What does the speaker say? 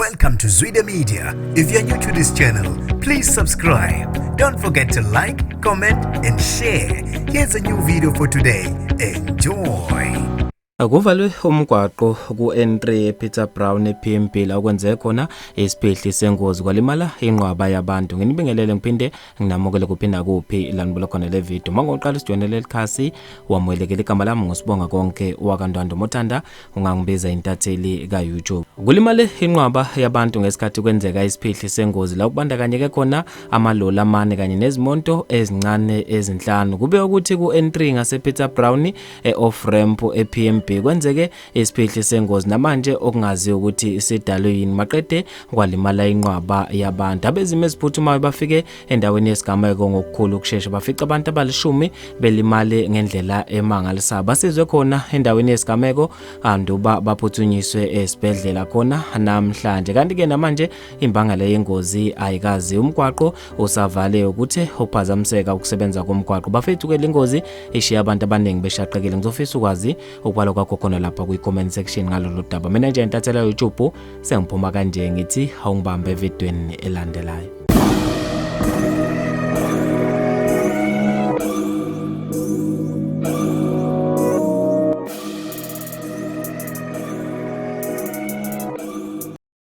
Welcome to Zwida Media. If you're new to this channel, please subscribe. Don't forget to like, comment, and share. Here's a new video for today. Enjoy. Kuvalwe umgwaqo ku-N3 ePeter Brown ePMB la kwenzeke khona isiphihli sengozi kwalimala inqwaba yabantu. Nginibingelele ngiphinde nginamukele kuphinda kuphi la nibuka khona le video. Mangoqala usijoyine leli khasi wamukelekile, igama lami nguSibonga Konke wakaNtwando Mothanda, ungangibiza intatheli ka-YouTube. Kulimale inqwaba yabantu ngesikhathi kwenzeka isiphihli sengozi la kubandakanyeke khona amaloli amane kanye nezimoto ezincane ezinhlanu. Kube ukuthi ku-N3 ngasePeter Brown e-off ramp e-PMB kwenzeke isiphihli sengozi namanje okungaziwa ukuthi sidalwe yini, maqede kwalimala inqwaba yabantu. Abezimo eziphuthumayo bafike endaweni yesigameko ngokukhulu ukushesha, bafica abantu abalishumi belimale ngendlela emangalisayo. Basizwe khona endaweni yesigameko anduba baphuthunyiswe esibhedlela khona namhlanje. Kanti-ke namanje imbangela yengozi ayikazi, umgwaqo usavale ukuthi uphazamiseka ukusebenza komgwaqo. Bafethu-ke, le ngozi ishiya abantu abaningi beshaqekile. Ngizofisa ukwazi ukubhala kwakho khona lapha kwi-comment section ngalolu daba. Mina nje intathela YouTube sengiphuma kanje, ngithi awungibambe evidweni elandelayo.